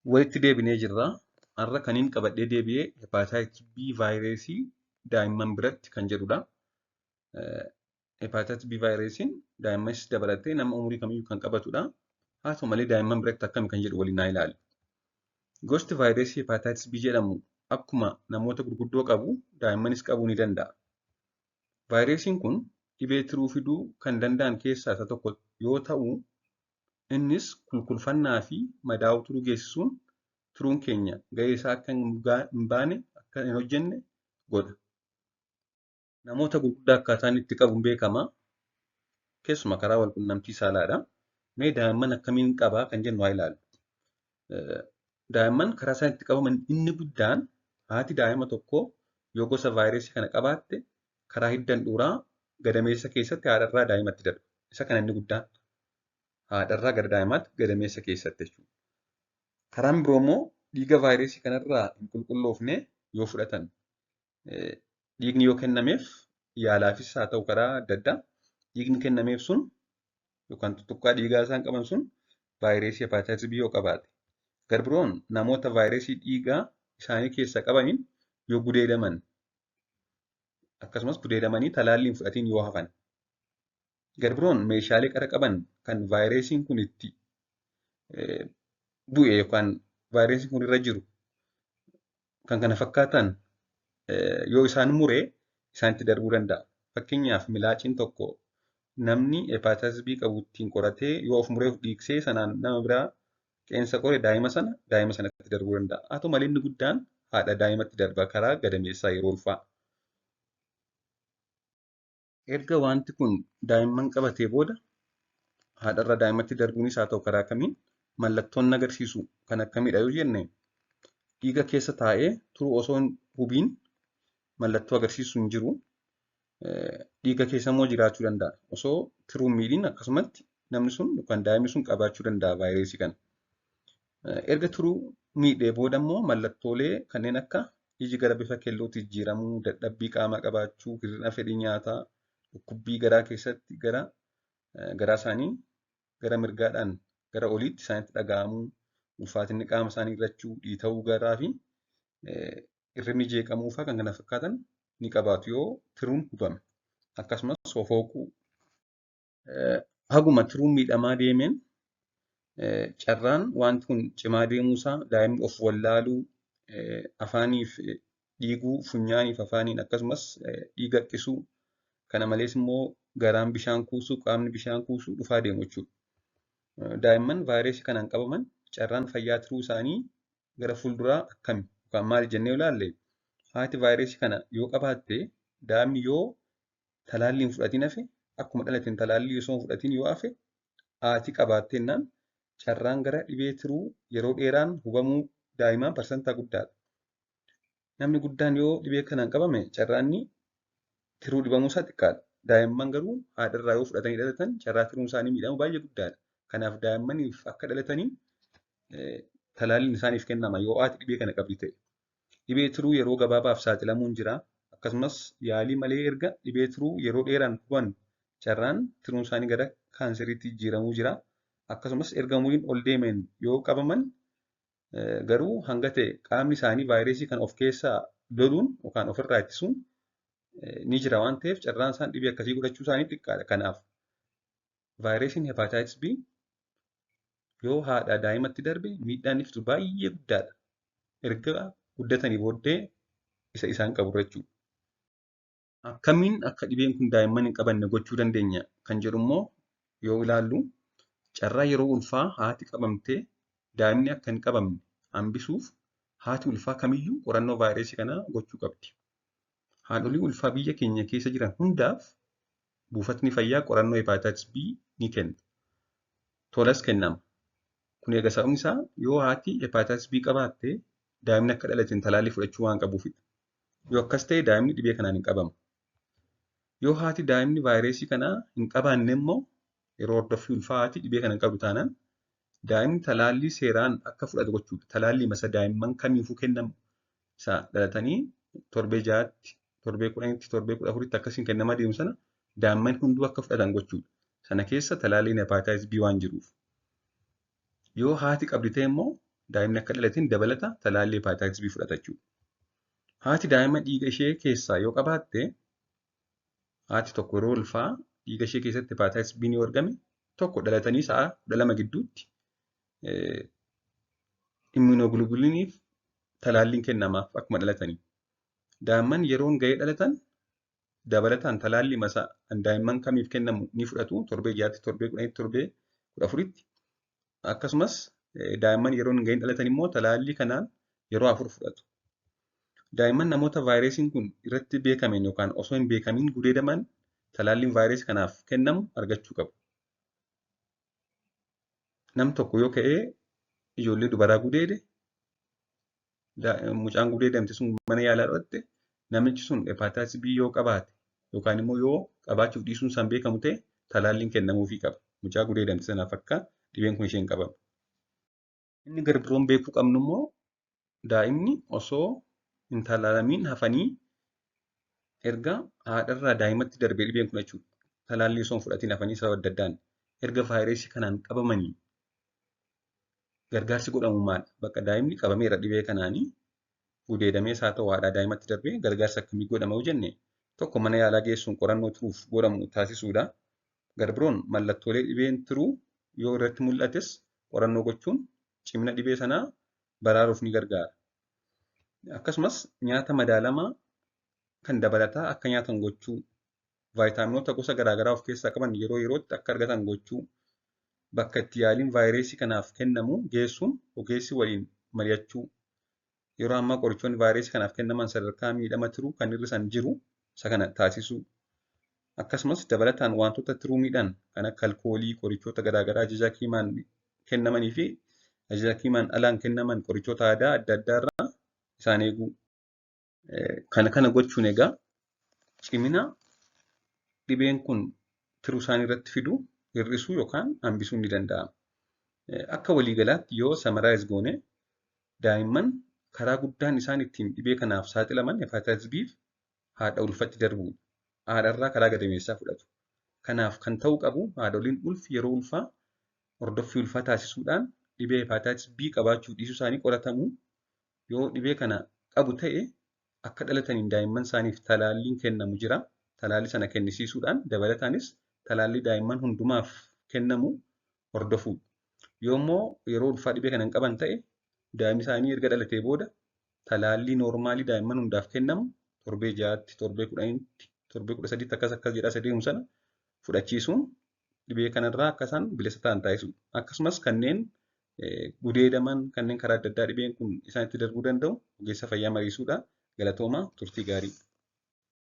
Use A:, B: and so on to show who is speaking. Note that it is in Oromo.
A: Walitti deebinee jirra. Har'a kaniin qabadhee deebi'ee Hepatitis B vaayirasii daa'imman biratti kan jedhudha. Hepatitis B vaayirasiin daa'immanis dabalatee nama umurii kamiyyuu kan qabatudha. Haa ta'u malee daa'imman biratti akkami kan jedhu waliin haa ilaallu. Gosti vaayirasii Hepatitis B jedhamu akkuma namoota gurguddoo qabu daa'immanis qabuu ni danda'a. Vaayirasiin kun dhibee tiruu fiduu kan danda'an keessaa isa tokko yoo ta'u, innis kulkulfannaa fi madaa'uu tiruu geessisuun tiruun keenya gahee isaa akka hin baane akka hin hojjenne godha. Namoota gurguddaa akkaataan itti qabuun beekama. Keessumaa karaa wal quunnamtii saalaadha. Mee daa'imman akkamiin qabaa kan jennu haa ilaallu. Daa'imman karaa isaan itti qabaman inni guddaan haati daa'ima tokkoo yoo gosa vaayirasii kana qabaatte karaa hidda handhuuraa gadameessa keessatti haadharraa daa'imatti darba. Isa kana inni guddaan. Haadharraa gara daa'imaatti gadameessa keessatti jechuudha. Karaan biroo immoo dhiiga vaayirasii kanarraa hin qulqulloofne yoo fudhatan dhiigni yoo kennameef yaalaafis haa ta'u karaa adda addaa dhiigni kennameef sun yookaan tuttuqqaa dhiigaa isaan qaban sun vaayirasii hepatitis B yoo qabaate. Gar biroon namoota vaayirasii dhiigaa isaanii keessaa qabaniin yoo gudeedaman akkasumas gudeedamanii talaallii hin fudhatiin yoo hafan. Gar biroon meeshaalee qara qaban kan vaayirasiin kun itti bu'e yookaan vaayirasiin kun irra jiru kan kana fakkaatan yoo isaan mure isaanitti darbuu danda'a. Fakkeenyaaf milaaciin tokko namni hepatitis B qabu ittiin qoratee yoo of muree of dhiigsee sanaan nama biraa qeensa qore daa'ima sana daa'ima sanatti darbuu danda'a. Haa ta'u malee inni guddaan haadha daa'imatti darba karaa gadameessaa yeroo ulfaa. Erga wanti kun daa'imman qabatee booda haadharraa daa'imatti darbuunis haa ta'u karaa kamiin mallattoon agarsiisu kan akkamidha yoo jenne dhiiga keessa taa'ee turuu osoo hin hubiin mallattoo agarsiisu hin jiru. Dhiiga keessa immoo jiraachuu danda'a. Osoo tiruun miidhiin akkasumatti namni sun yookaan daa'imni sun qabaachuu danda'a vaayirasii kana. Erga tiruu miidhee booda immoo mallattoolee kanneen akka iji gara bifa keellootti jijjiiramuu, dadhabbii qaamaa qabaachuu, hir'ina fedhii nyaataa, dhukkubbii garaa keessatti gara garaa isaanii gara mirgaadhaan gara oliitti isaanitti dhaga'amuu, ulfaatinni qaama isaanii hir'achuu, dhiita'uu garaa fi hirribni jeeqamuu fa'aa kan kana fakkaatan ni qabaatu yoo tiruun hubame. Akkasumas sofooquu. Haguma tiruun miidhamaa deemeen carraan wanti kun cimaa deemuusaa daa'imni of wallaaluu, afaaniif dhiiguu, funyaaniif afaaniin akkasumas dhiiga haqqisuu kana malees immoo garaan bishaan kuusuu, qaamni bishaan kuusuu dhufaa deemu jechuudha. Daa'imman vaayirasii kanaan qabaman carraan fayyaa tiruu isaanii gara fuulduraa akkami yookaan maal jennee ilaalle haati vaayirasii kana yoo qabaatte daa'imni yoo talaallii hin fudhatiin hafe akkuma dhalateen talaallii osoo hin fudhatiin yoo hafe haati qabaatteennaan carraan gara dhibee tiruu yeroo dheeraan hubamuu daa'imaa parsantaa guddaadha. Namni guddaan yoo dhibee kanaan qabame carraan tiruu dhibamuu isaa xiqqaadha. Daa'imman garuu haadharraa yoo fudhatanii dhalatan carraa tiruun isaanii miidhamu baay'ee guddaadha. Kanaaf daa'immaniif akka dhalatanii talaalliin isaaniif kennama yoo haati dhibee kana qabdi ta'e. Dhibee tiruu yeroo gabaabaaf saaxilamuun jira. Akkasumas yaalii malee erga dhibee tiruu yeroo dheeraan huban carraan tiruun isaanii gara kaanseriitti jijjiiramuu jira. Akkasumas erga umuriin ol deemeen yoo qabaman garuu hanga ta'e qaamni isaanii vaayirasii kana of keessaa loluun yookaan ofirraa ittisuun ni jira waan ta'eef carraan isaan dhibee akkasii godhachuu isaanii xiqqaadha. Kanaaf vaayirasiin hepatitis B yoo haadha daa'imatti darbe miidhaan inni fidu baay'ee guddaadha. Erga guddatanii booddee isa isaan qabu jechuudha. Akkamiin akka dhibeen kun daa'imman hin qabanne gochuu dandeenya kan jedhu immoo yoo ilaallu carraa yeroo ulfaa haati qabamtee daa'imni akka hin qabamne hambisuuf haati ulfaa kamiyyuu qorannoo vaayirasii kanaa gochuu qabdi. Haadholii ulfaa biyya keenya keessa jiran hundaaf buufatni fayyaa qorannoo hepatitis B ni kenna. Tolas kennama. Kun egaa sababni isaa yoo haati hepatitis B qabaatte daa'imni akka dhalateen talaallii fudhachuu waan qabuufidha. Yoo akkas ta'e daa'imni dhibee kanaan hin qabamu. Yoo haati daa'imni vaayirasii kanaa hin qabaanne immoo yeroo hordoffii ulfaa haati dhibee kana hin qabdu taanaan daa'imni talaallii seeraan akka fudhatu gochuudha. Talaallii masa daa'imman kamiifuu kennamu isa dhalatanii torbee 6tti, torbee 10tti, torbee 14tti akkasiin kennamaa deemu sana daa'imman hunduu akka fudhatan gochuudha. Sana keessa talaalliin hepatitis B waan jiruuf. Yoo haati qabdi ta'e immoo Daa'imni akka dhalateen dabalata talaallii hepatitis B fudhata jechuudha. Haati daa'ima dhiiga ishee keessaa yoo qabaatte, haati tokko yeroo ulfaa dhiiga ishee keessatti hepatitis B yoo argame, tokko dhalatanii sa'a 12 gidduutti immunoglobuliniif talaalliin kennamaaf akkuma dhalatanii. Daa'imman yeroon ga'ee dhalatan dabalataan talaallii masaa kan daa'imman kamiif kennamu ni fudhatu torbee 6tti, torbee 10tti, torbee 14tti. Akkasumas daa'imman yeroon hin ga'iin dhalatan immoo talaallii kanaan yeroo 4 fudhatu. Daa'imman namoota vaayirasiin kun irratti beekameen yookaan osoo hin beekamiin gudeedaman talaalliin vaayirasii kanaaf kennamu argachuu qabu. Nam tokko yoo ka'ee ijoollee dubaraa gudeede, mucaan gudeedamte sun mana yaalaa dhaqxe, namichi sun hepatitis B yoo qabaate yookaan immoo yoo qabaachuuf dhiisuun isaan beekamu ta'e talaalliin kennamuufii qaba. Mucaa gudeedamte sanaaf akka dhibeen kun isheen qabame. Inni gara biroon beekuu qabnu immoo daa'imni osoo hin talaalamiin hafanii erga haadharraa daa'imatti darbee dhibeen kun jechuudha. Talaallii osoo hin fudhatiin hafanii sababa adda addaan erga vaayirasii kanaan qabamanii gargaarsi godhamu maal? Bakka daa'imni qabameera dhibee kanaanii gudeedamees haa ta'u haadhaa daa'imatti darbee gargaarsa akkamii godhama yoo jenne, tokko mana yaalaa geessuun qorannoo turuuf godhamu taasisuudha. Gara biroon mallattoolee dhibeen turuu yoo irratti mul'ates qorannoo gochuun cimina dhibee sanaa baraaruuf ni gargaara. Akkasumas nyaata madaalamaa kan dabalataa akka nyaatan gochuu, vaayitaaminoota gosa garaagaraa of keessaa qaban yeroo yerootti akka argatan gochuu, bakka itti yaaliin vaayirasii kanaaf kennamu geessuun ogeessi waliin mari'achuu. Yeroo ammaa qorichoonni vaayirasii kanaaf kennaman sadarkaa miidhama tiruu kan hir'isan jiru, isa kana taasisuu. Akkasumas dabalataan wantoota tiruu miidhan kan akka alkoolii, qorichoota garaagaraa ajaja hakiimaan kennamanii fi ajaja hakiimaan alaan kennaman, qorichoota aadaa adda addaa irraa isaan eeguu. Kana kana gochuun egaa cimina dhibeen kun tiruu isaanii irratti fidu hir'isuu yookaan hambisuun ni danda'ama. Akka waliigalaatti yoo summarize goone, daa'imman karaa guddaan isaan ittiin dhibee kanaaf saaxilaman hepatitis B haadha ulfatti darbuudha. Haadharraa karaa gadameessaa fudhatu. Kanaaf kan ta'uu qabu haadholiin ulfi yeroo ulfaa hordoffii ulfaa taasisuudhaan dhibee hepatitis B qabaachuu dhiisuu isaanii qoratamuu, yoo dhibee kana qabu ta'e akka dhalataniin daa'imman isaaniif talaalliin kennamu jira. Talaallii sana kennisiisuudhaan dabalataanis talaallii daa'imman hundumaaf kennamu hordofuudha. Yoommoo yeroo ulfaa dhibee kana hin qaban ta'e, daa'imni isaanii erga dhalatee booda talaallii noormaalii daa'imman hundaaf kennamu torbee 6tti, torbee 10tti, torbee 13tti akkas akkas jedhaa isa deemu sana fudhachiisuun dhibee kanarraa akka isaan bilisa ta'an taasisuudha. Akkasumas kanneen gudeedaman, kanneen karaa adda addaa dhibeen kun isaanitti darbuu danda'u ogeessa fayyaa mariisuudha. Galatoomaa, turtii gaarii.